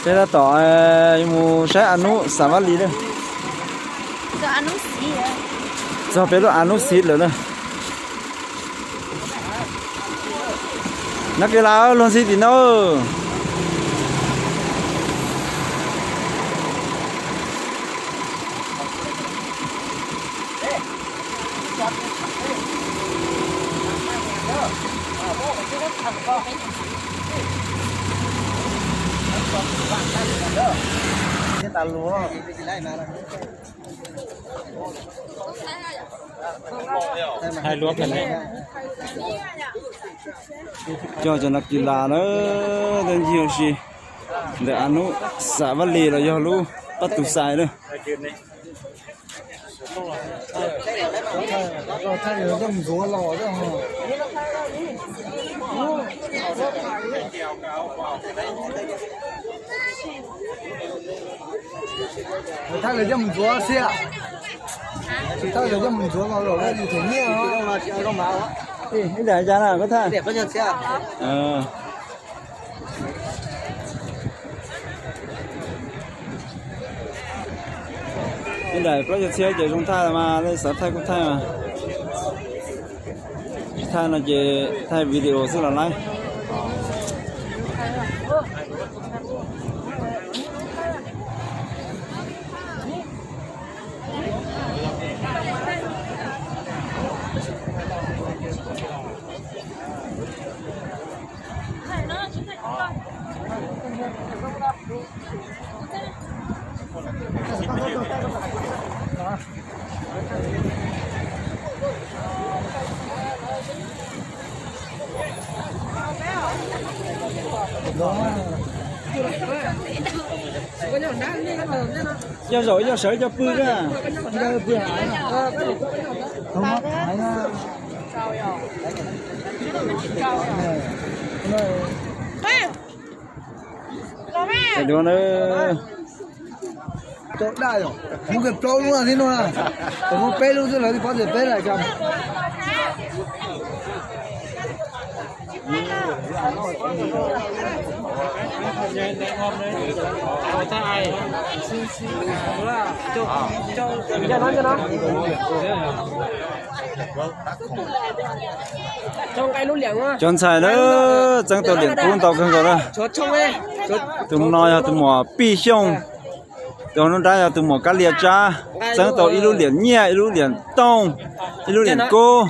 Peb tab tom yuav mus saib Anub Xav Vaj Lis lawm. Txog peb lub Anub Xiv lawm na. Nab Kis Las luag ntxhi tim no. Coj cov Nab Kis Las na, tej ncig ua si ntawm Anub Xav Vaj Lis los yog lub pab tus xais na. Thaij lawv coj mus ntxuav xwb, tsis thaij lawv coj mus ntxuav los lawv yus them nyiaj os. Ib daim cas na koj thaij? Ib daim plaub caug txhiab ces zoo thaij mas, nej xav thaij kuj thaij mas. Tsis thaij no ces thaij video xwb los laib. Yog zaum yog sawv cov pw na. Dua na. Muab kiag plaub lub no thiab no na. Muab peb lub xwb lawv twb paub tias peb lawm. Cov ntxhais na, txeeb tau liam kub ntau kawg nkaus na. Tus no yog tus muam Pij Xyooj, tus hauv nruab nrab yog tus muam Kab Lia Tsab, txeeb tau ib lub liam nyiaj, ib lub liam tooj, ib lub liam kub.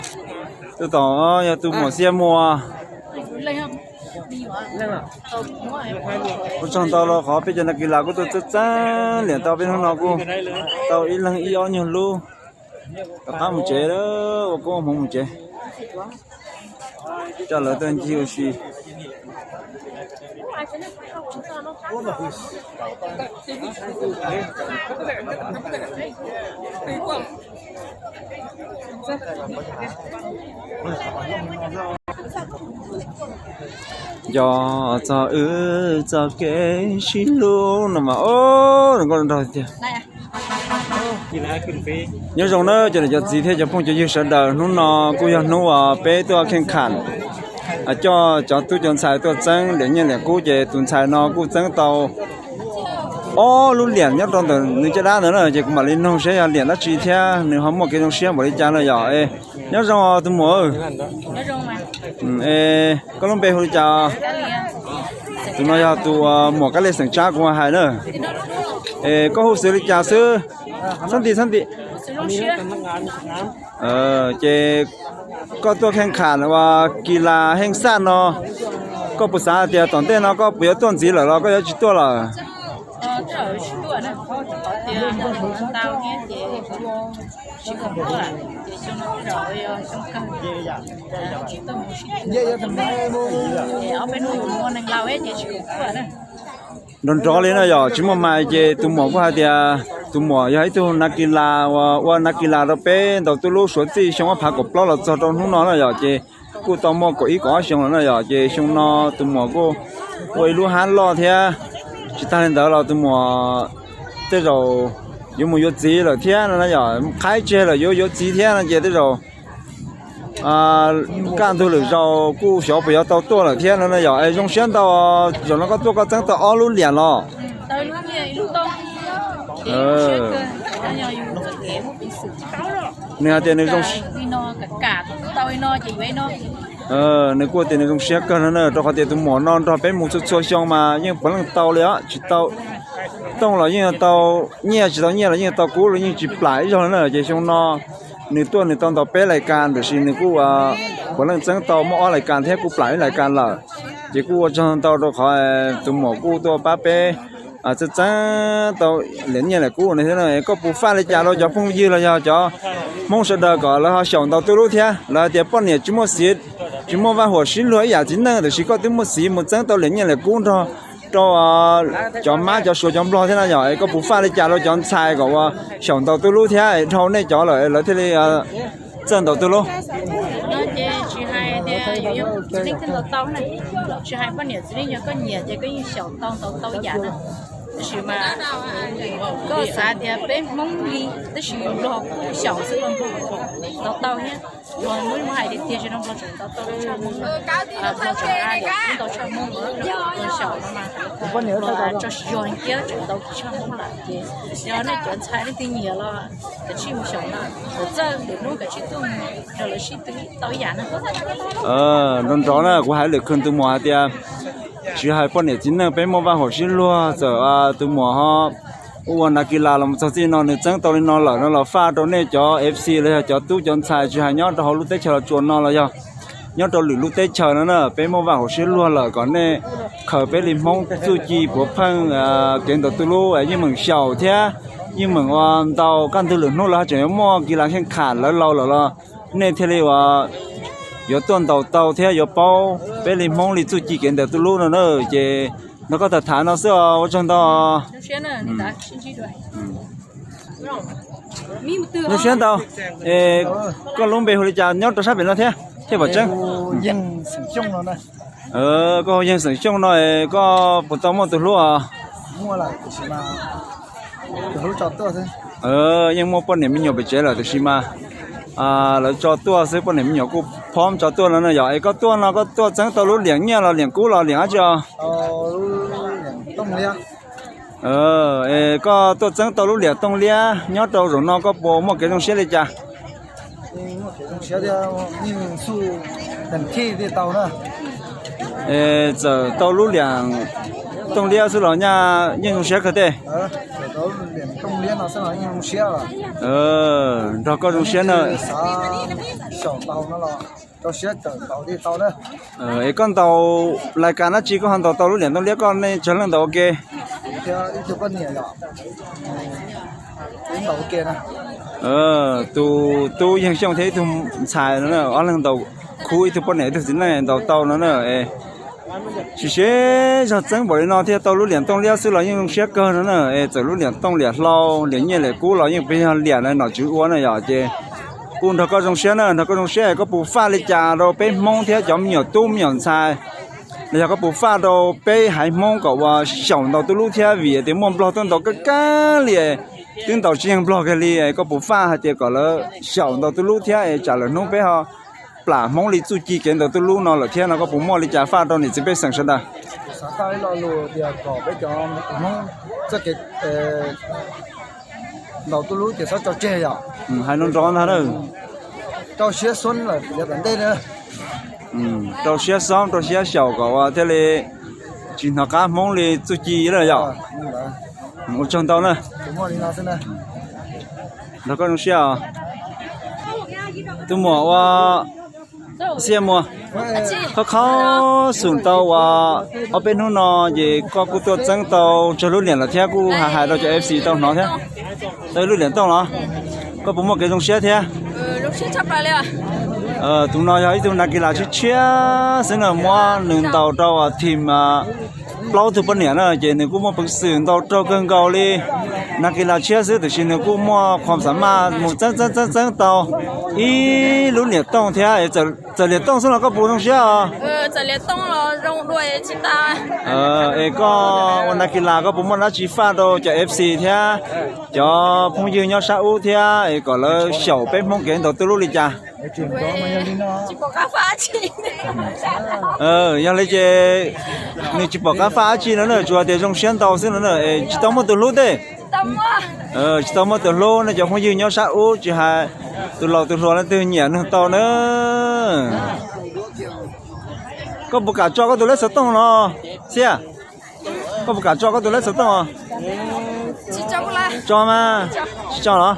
Tus tom yog tus muam Xia Muas. Ua tsaug ntau los qhov peb cov Nab Kis Las kuj tuaj txeeb txeeb liam tau peb hnub no kuj tau ib leeg ib ob nyuag lub. Rov qab mus tsev, ua koob ua hmoov mus tsev. Coj lawv tuaj ncig ua si. Nco txog wb txoj kev sib hlub no mas, o, zoo nkauj nraug tiag. Nyob zoo na cov niam cov txiv thiab cov phooj cov ywg sawv daws, hnub no kuj yog hnub uas peb tuaj kheej kham coj cov tub cov ntxhais tuaj txeeb liam nyiaj liam kub, ces tus ntxhais no kuj txeeb tau ob lub liam nyob rau ntawm nws caj dab ntawd na, ces kuv mam li noog seb yog liam dab tsi thiab nws ho muaj kev zoo siab npaum li cas na yom. Nyob zoo tus muam. Koj lub npe hu li cas? Tus no yog tus muam Kab Lia xeem Tsab kuv hais na. Koj hu xws li cas xwb? Xab nti xab nti. Ces koj tuaj kheej kham uas Kis Las Heej Xaj no, koj puas xav hais tias tom ntej no koj puas yuav tuaj ntxiv lawm los koj yuav tsis tuaj lawm? Nrov nrov li no yom, tsis muaj mais ces tus muam kuj hais tias tus muam yog ib tug Nab Kis Las uas ua Nab Kis Las rau peb ntaus tuj lub suav txij xyoo ob phav kaum plaub los txog rau hnub no na yom, ces kuj tau muaj kaum ib kaum ob xyoo lawm na yom, ces xyoo no tus muam kuj ua ib lub hab loj thiab. Tsis tag li ntawd los tus muam tej zaum yuav mus yuav txiv lawm thiab no na yom, qhaib tseg lawm yuav yuav txiv thiab no ces tej zaum kaj ntug lwm zaus kuj xyov puas yuav tau tuaj lawm thiab no na yom. Es zoo siab ntau, zaum no koj tuaj koj txeeb tau ob lub liam los. Nws hais tias nws zoo, nws kuj tias nws zoo siab kawg no na, rau qhov tias tus muam no nrog peb mus txhua txhua xyoo mas yeej puav leej tau li os, tsis tau tooj los yeej tau nyiaj, tsis tau nyiaj los yeej tau kub los yeej tsis plam ib zaug no na. Ces xyoo no nws tuaj nws tau ntaus peb lais kas, tiam sis nws kuj puav leej txeeb tau muaj ob lais kas thiab kuj plam ib lais kas lawm. Ces kuj ua tsaug ntau rau qhov tus muam kuj tuaj pab peb txeeb txeeb tau liam nyiaj liam kub no thiab. Koj puas faj li cas rau cov phooj ywg los yog cov Hmoob sawv daws kom lawv ho xyaum ntaus tuj lub thiab? Lawv hais tias poj niam tsis muaj xiv, tsis muaj vaj huam sib luag ib yam txiv neej, tiam sis koj twb muaj xiv mus txeeb tau liam nyiaj liam kub nrog rau cov mab cov suav cov nplog thiab no yog es koj puas faj li cas rau cov ntxhais kom ua xyaum ntaus tuj lub thiab dhau nej cov lawm lawv thiaj li txawj ntaus tuj lub? Tsis hais poj niam txiv neej yog koj nyiam ces koj yeej xyaum tau ntaus tau yam na. Tab sis mas koj xav tias peb Hmoob li, tab sis Nplog kuj xyaum xwb los Nplog ntaus tau thiab. Nplog muab hais tiag tiag tsis no Nplog tseem ntaus tau tshaj Hmoob, Nplog tseem a yam kuj ntaus tshaj Hmoob, xyaum no mas Nplog tso siab thiab tseem ntaus tshaj Hmoob lawm ces yog nej cov ntxhais leej twg nyiam los kav tsij mus xyaum na, txawj lwm hnub kav tsij tuaj mus nrog lawv sib tw tau ib yam na. Nrov nrov na, kuv hais lwm khw tus muam hais tias tsis hais poj niam txiv neej peb muaj vaj huam sib luag, txawm tus muam ho ua nas kis las los txog txij no nws txeeb tau li no lawm no los faj rau nej cov F C los yog cov tub cov ntxhais tsis hais nyob rau hauv lub teb chaws Los Tsuas no los yog nyob rau lwm lub teb chaws no na, peb muaj vaj huam sib luag lawm kom nej khaws peb li Hmoob txuj ci puav pheej kev ntaus tuj lub yeej meem xyaum thiab yeej meem ua ntaus kaj ntug lwm hnub los tseem yuav muaj kis las kheej kham lawv laus lawm los nej thiaj li ua yuav tuaj ntaus tau thiab yuav paub peb li Hmoob li txuj ci kev ntaus tuj lub no na. Ces nrog koj tham tham no xwb os, ua tsaug ntau. Zoo siab ntau. Koj lub npe hu li cas nyob rau sab pem no thiab thiaj pom tseeb? Koj hu Yeeg xeem Xyooj no, koj puas tau muaj tus hlub os? Yeej muaj poj niam me nyuam pem tsev lawm tiam sis mas lawv tso tuaj xwb, poj niam me nyuam kuj phob tso tuaj no na yog. Es koj tuaj no koj tuaj txeeb tau lub liam nyiaj los liam kub los liam dab tsi os? Es koj tuaj txeeb tau lub liam tooj liab nyob rau zaum no koj puas muaj kev zoo siab li cas? Es txawm tau lub liam tooj liab xwb los nyaj yeej zoo siab kawg tej. Nrog koj zoo siab na. Es koj ntaus lais kas dab tsi koj ho ntaus tau lub liam tooj liab, koj nej tsawg leej ntaus ua ke? Tus tub Yeeg Xyooj thiab ib tug ntxhais no ob leeg ntaus khub, ib tug poj niam ib tug txiv neej ntaus tau no na. Sim siab zog txeeb npaum li no thiaj tau lub liam tooj liab xwb los yeej zoo siab kawg no na. Es txawm lub liam tooj liam hlau liam nyiaj liam kub los yeej pes yog liam na nom tswv ua na yom. Ces kuj nrog koj zoo siab na, nrog koj zoo siab es koj puas faj li cas rau peb Hmoob thiab cov me nyuam tub me nyuam ntxhais los yog koj puas faj rau peb haiv Hmoob kom ua xyaum ntaus tuj lub thiab vim tias muaj Nplog tuaj ntaus kab kab li, twb ntaus tsis yeej Nplog kiag li. Koj puas faj hais tias kom lawv xyaum ntaus tuj lub thiab es tsam lwm hnub peb ho plam Hmoob li txuj ci kev ntaus tuj lub no lawm thiab no koj puas muaj li cas faj rau niam txiv pej xeem sawv daws? Xav faj ib lo lus tias kom peb cov Hmoob txoj kev ntaus tuj lub ces txhob tso tseg yom. Hais nrov nrov ntag na. Rau siab xob lawm yav tom ntej na. Rau siab xob rau siab xyaum kom ua thiaj li tsis hnov qab Hmoob li txuj ci lawm yom. Ua tsaug ntau na. Nrog koj zoo siab os. Tus muam ua Xia Muas, qhov qhov xum tau uas ob peb hnub no ces koj kuj tuaj txeeb tau tsawg lub liam lawm thiab kuj hais hais rau cov F C tau hnov thiab. Tau ib lub liam tooj los koj puas muaj kev zoo siab thiab? Tus no yog ib tug nas kis las tshiab tshiab xwb na, muab nws ntaus rau team plaub tug poj niam na ces nws kuj muaj peev xwm ntaus raug kawg nkaus li. Nas kis las tshiab xwb tiam sis nws kuj muaj qhuas xam maj mus txeeb txeeb txeeb txeeb tau ib lub niam tooj thiab. Txawm liam tooj xwb los koj puas zoo siab os? Es koj ua nas kis las koj puas muaj dab tsi faj rau cov F C thiab cov phooj ywg nyob sab ub thiab es kom lawv xyaum peb Hmoob kev ntaus twj lub li cas? Yog li ces nws tsis pom qab faj dab tsi no na, tsuas tias zoo siab ntau xwb no na, tsis tau muaj tus hlub tej. Tsis tau muaj tus hlub no, cov phooj ywg nyob sab ub tsis hais tus laus tus hluas leej twg nyiam nws tau na. Koj puas kam tso koj tus lej xov tooj no, Xiab? Koj puas kam tso koj tus lej xov tooj? Tso mas, tsis tso los?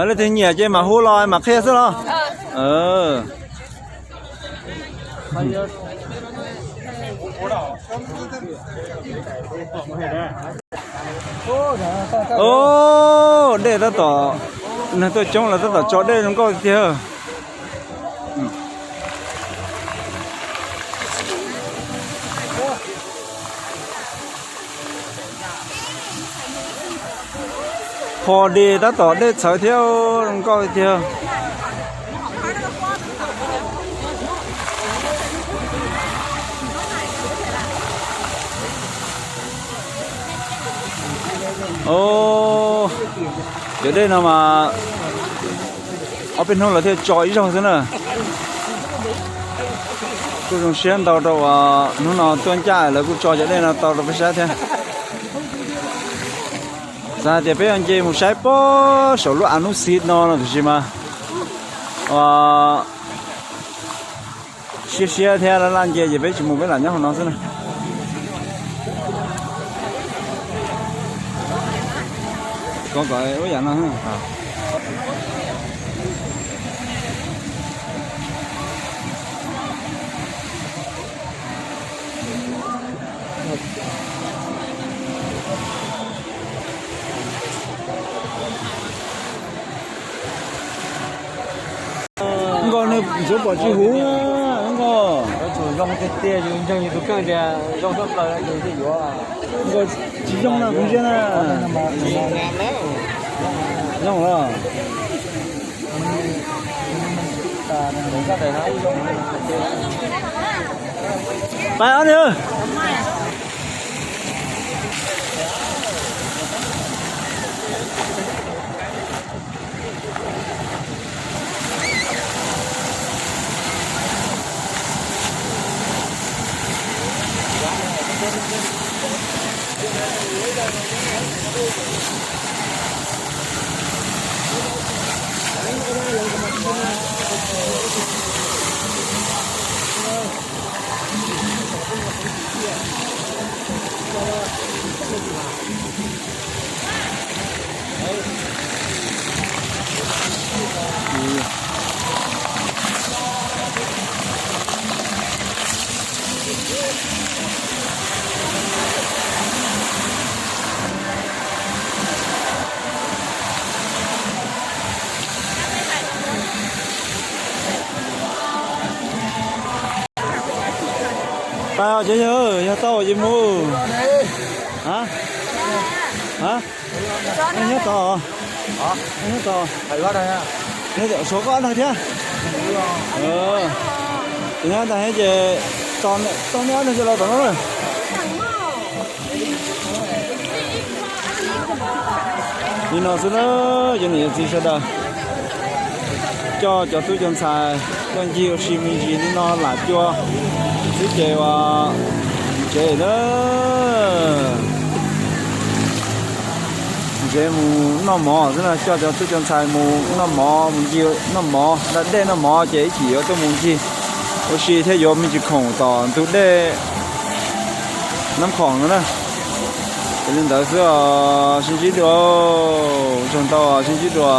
Leej twg nyiam ces mam hu los mam qhia xwb los? Dej tab tom, neeg tuaj coob los tab tom tso dej zoo nkauj tiag. Pho di tab tom dej txhawv thiab, zoo nkauj tiag. Cov dej no mas ob peb hnub lawv thiaj tso ib zaug xwb na. Kuj zoo siab ntau rau uas hnub no tuaj ncaj lawv kuj tso cov dej no tau rau peb saib thiab. Xav hais tias peb yuav nce mus saib pob saum lub av hnub xiv no no tiam sis mas siab siab thiab laj laj nce ces peb tsis mus, peb lam nyob hauv no xwb na. Kov kom ua yam no. Nkauj, nws ntxuav pom tsis huv nkauj. Zoo tiag tiag, yus ntseeg yus tus kheej tias zoo tshaj plaws yus thiaj yuav. Nkauj tsis zoo na kuv ntsia na. Zoo los. Pais ob niag. Pais os cov yawg, yog tau ces mus. A, a, nej nyob tod, nej nyob tod, suav koj ob leeg thiab. Ces nyob ntag ces tau nej ob leeg coj los tom no na. Li no xwb na, cov niam cov txiv sawv daws, coj cov tub cov ntxhais tuaj ncig ua si me ntsis li no lam cua xwb ces uas mus tsev na. Mus tsev mus noj mov xwb na, coj cov tub cov ntxhais mus noj mov, mus ncig noj mov, da dej noj mov ces ib chim yuav tuaj mus ncig ua si thiab yuav me ntsis khoom tom ntug dej Nab Khoom no na. Ces li ntawd xwb os, sib ntsib dua, ua tsaug ntau, sib ntsib dua.